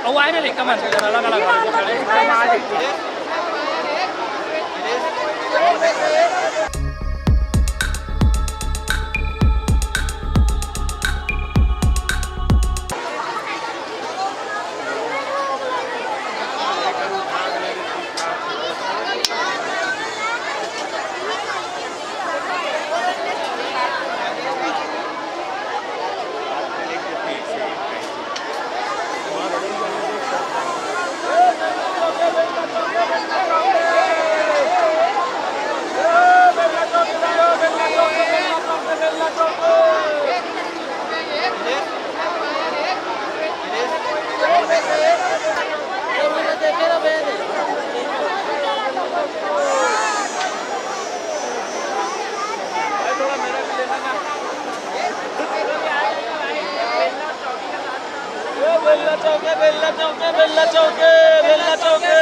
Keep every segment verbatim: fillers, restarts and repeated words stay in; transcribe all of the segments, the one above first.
अउ आए ना रे, कमन, अलग-अलग। बेलना चौके, बेलना चौके, बेलना चौके, बेलना चौके।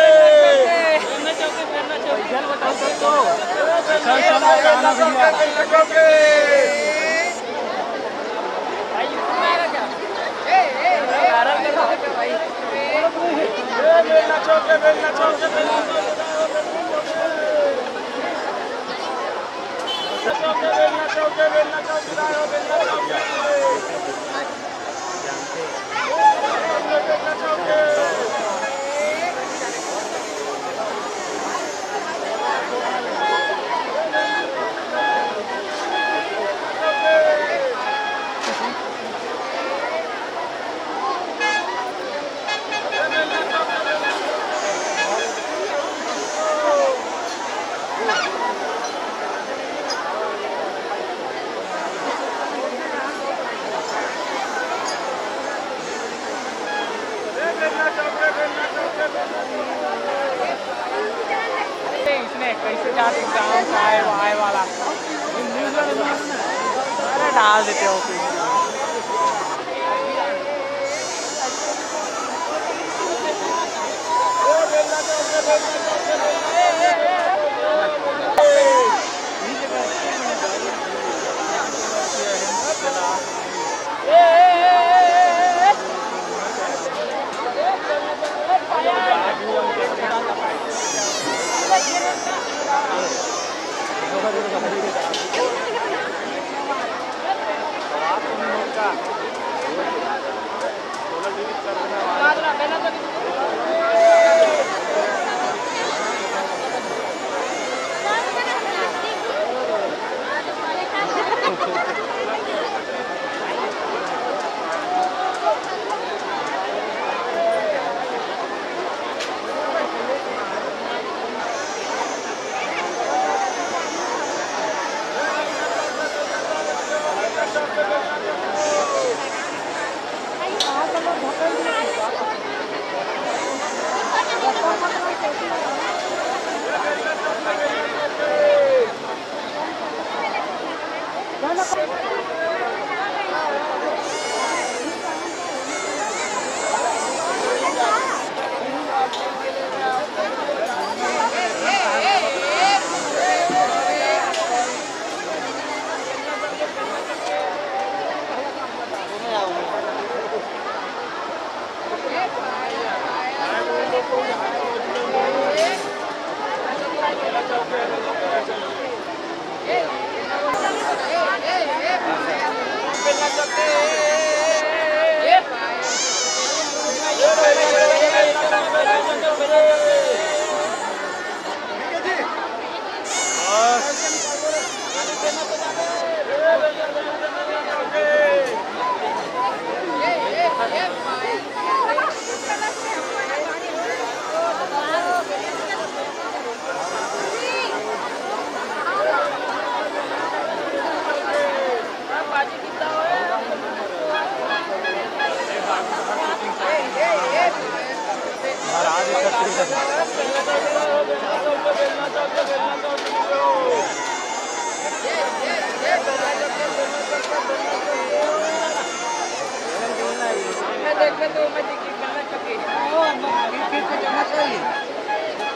इसने कैसे जाते गाँव का आए, आए वाला। अरे डाल देते हो फिर।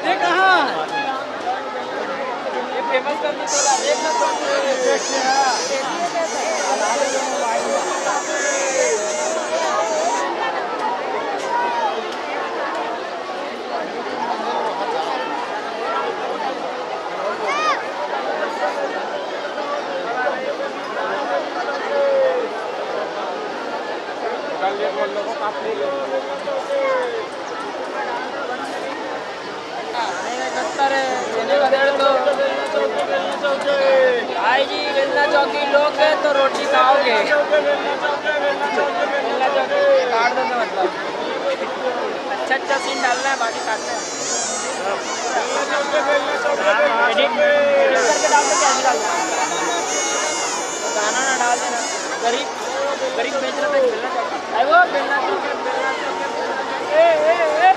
ये कहाँ? ये फेमस करने को ला, देख ना तो। भाई जी, बेलना चौकी लोगे तो रोटी खाओगे। बेलना चौकी काट दो तो मतलब। अच्छा अच्छा सीन डालना है, बाकी काटना है। एडिट, एडिट करके डाल दो, क्या डाल दो? गाना ना डाल देना। गरीब, गरीब बेच रहा था, बेलना चौकी। अरे वो बेलना चौकी, बेलना चौकी, बेलना चौकी। ए, ए, ए।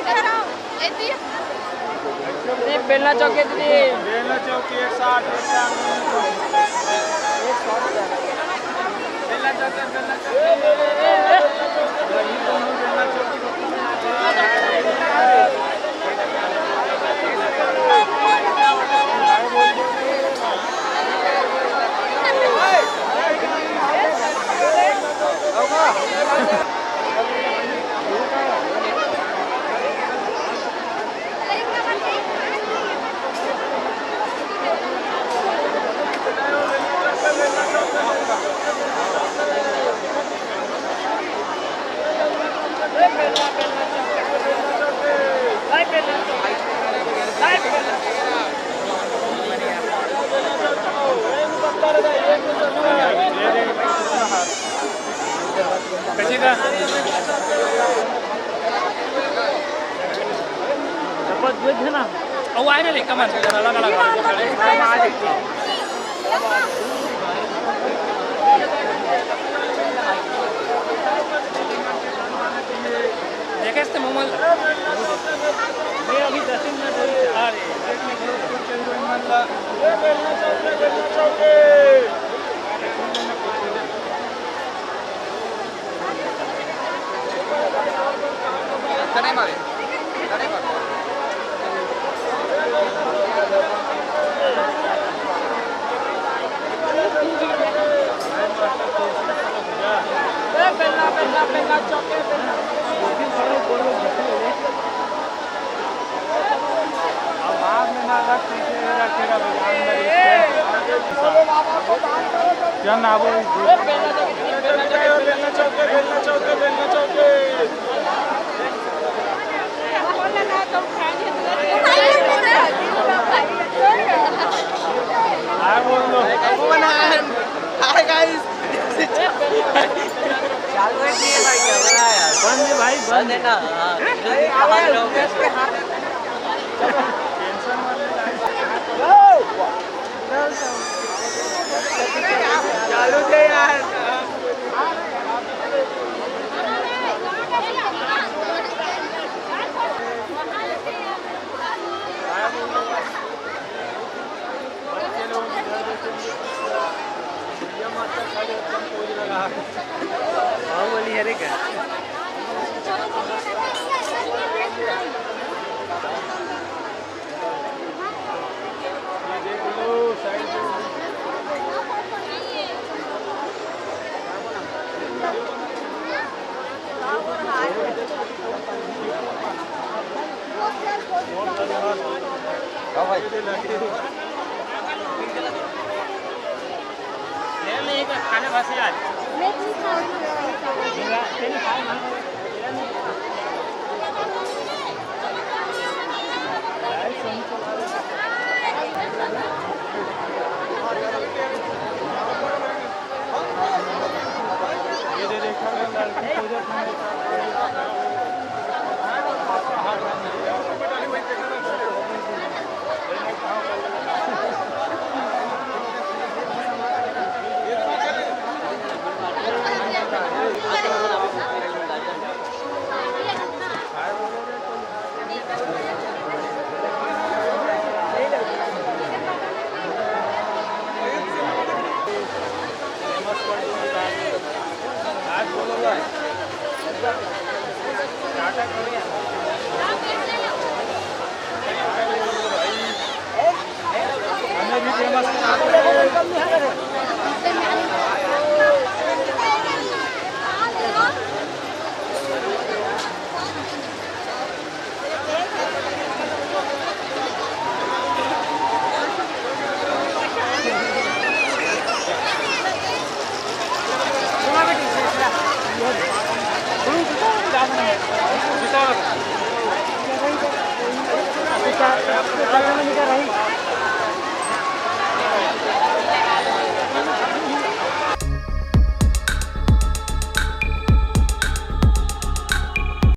इधर आओ, ए दीदी। दीदी, बेलना चौकी दीदी। बेलना चौकी एक साथ, एक साथ। बेलना चौकी, बेलना चौकी। अउ आए ना रे, कमन, अलग अलग। देखे ते मोमल। मैं अभी दस मिनट हो गए। अरे, हाय बोल दो। Hi guys. चालू है कि ये भाई कैमरा है यार? बंद है भाई, बंद है ना। हाँ, जल्दी हाथ रहो। चालू थे यार। बाहुबली हरे का?